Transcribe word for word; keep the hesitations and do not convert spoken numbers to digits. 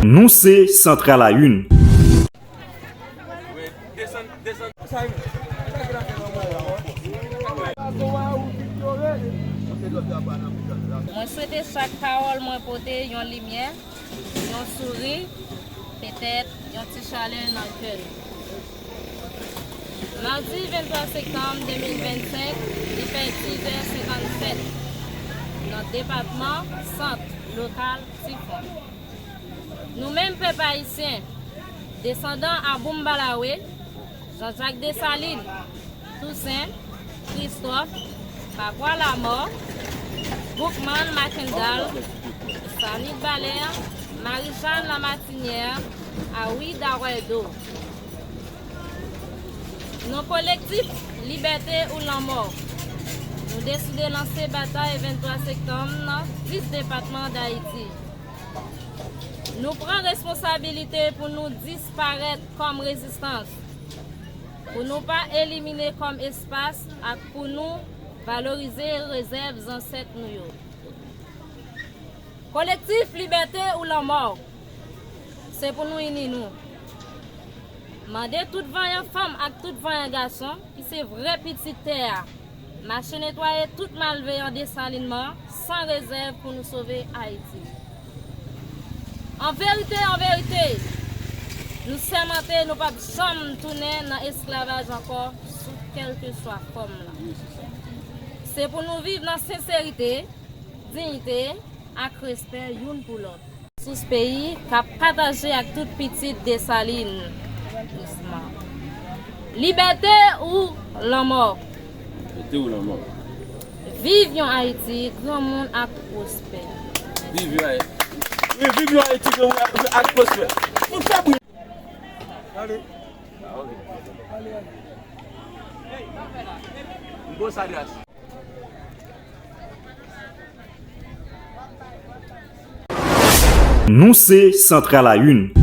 Nou se Central à une. Mwen swete chak pawòl mwen pote yon limyè, yon souri, petèt yon ti chalè nan kè nou. Madi venntwa septanm de mil vennsenk, li fè dis è senkannsèt nan depatman Sant, lokal Tifon. Nou menm pèp ayisyen, desandan a Boum Balawe, Jean-Jacques Dessalines, Toussaint, Christophe, Pabwa Lamò, Boukman Makendal, Sanit Balè, Marie-Jeanne Lamartinière, Awi Darwèdo. Non kolektif Libète ou Lanmò, nou deside lanse batay venntwa septanm nan dis depatman Dayiti. Nou pran responsabilite pou nou disparèt kòm rezistans, pou nou pa elimine kòm espas ak pou nou valorize rezèv zansèt nou yo. Kolektif Libète ou Lanmò, se pou nou ini nou. Mande tout vanyan fanm ak tout vanyan gason ki se vrè pitit tè a, mache netwaye tout malveyan Desalinman san rezèv pou nou sove Ayiti. An verite, an verite, nou sèmante nou p ap janm tounen nan esklavaj ankò sou kèlkeswa fòm lan. Se pou nou viv nan senserite, diyite ak respè youn pou lòt. Sous peyi k ap pataje ak tout pitit Desalin. Dousman. Libète ou lanmò. Libète ou lanmò. Viv yon Ayiti granmoun ak pwospè. Viv yon Ayiti. Wi, viv yon Ayiti granmoun ak pwospè. Nou fè bri. Ale. Ale, ale. M bo sa gras. Nou se Central à une.